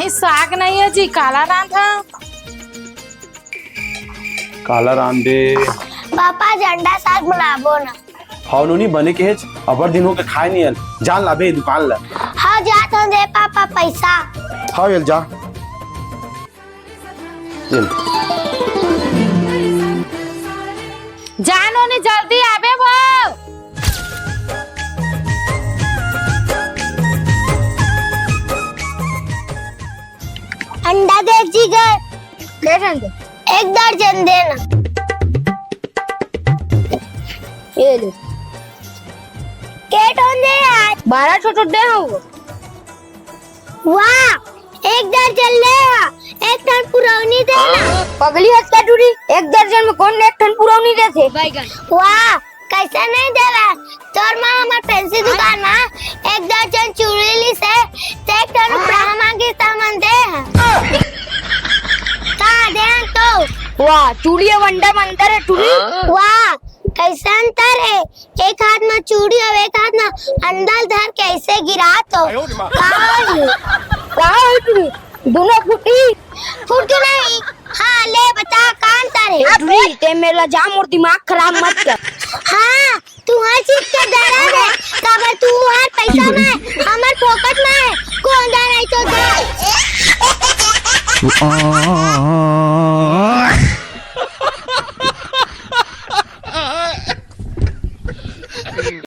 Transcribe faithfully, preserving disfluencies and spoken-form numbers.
साग नहीं है जी, काला रांधा। काला रांधे। पापा, अंडा साग बनाबो ना। हव नोनी, बने केहेच, अबर दिन होगे खाय नइ हन। जा न लाबे दुकान ला। हव, जात हन, दे पापा पैसा। हव, ये ल जा। ये ल। जा नोनी, जल्दी आबे वो। अंडा दे जिगर। दे दे। एक दर्जन देना। ये ले। के ठन दे यार? बारह ठो तो दे हूँ। वाह, एक दर्जन ले आ, एक ठन पुरौनी देना। पगली हस का टूरी, एक दर्जन में कोन एक ठन पुरौनी देथे? वाह, कैसे नहीं देवे? तोर माँ हमर फैंसी दुकान मा एक दर्जन चूड़ी लिसे, ते एक ठन उपराहा मांगिस त हमन दे हन। का दे हन तो? वाह, चूड़ी अउ अंडा म अंतर हे टूरी। वाह, कैसे अंतर हे? एक हाथ मा चूड़ी अउ एक हाथ मा अंडा ल धर के ऐसे गिरा तो। का होही? का होही टूरी? दोनों फूटी? फूटी नहीं। हाँ, ले बता, का अंतर हे? ए टूरी, ते मेला जा, मोर दिमाग खराब मत कर। हाँ, तुहर चीज के डर हे, काबर तुहर पैसा मा हे, हमर फोकट मा हे, कोन डर हे तो डर।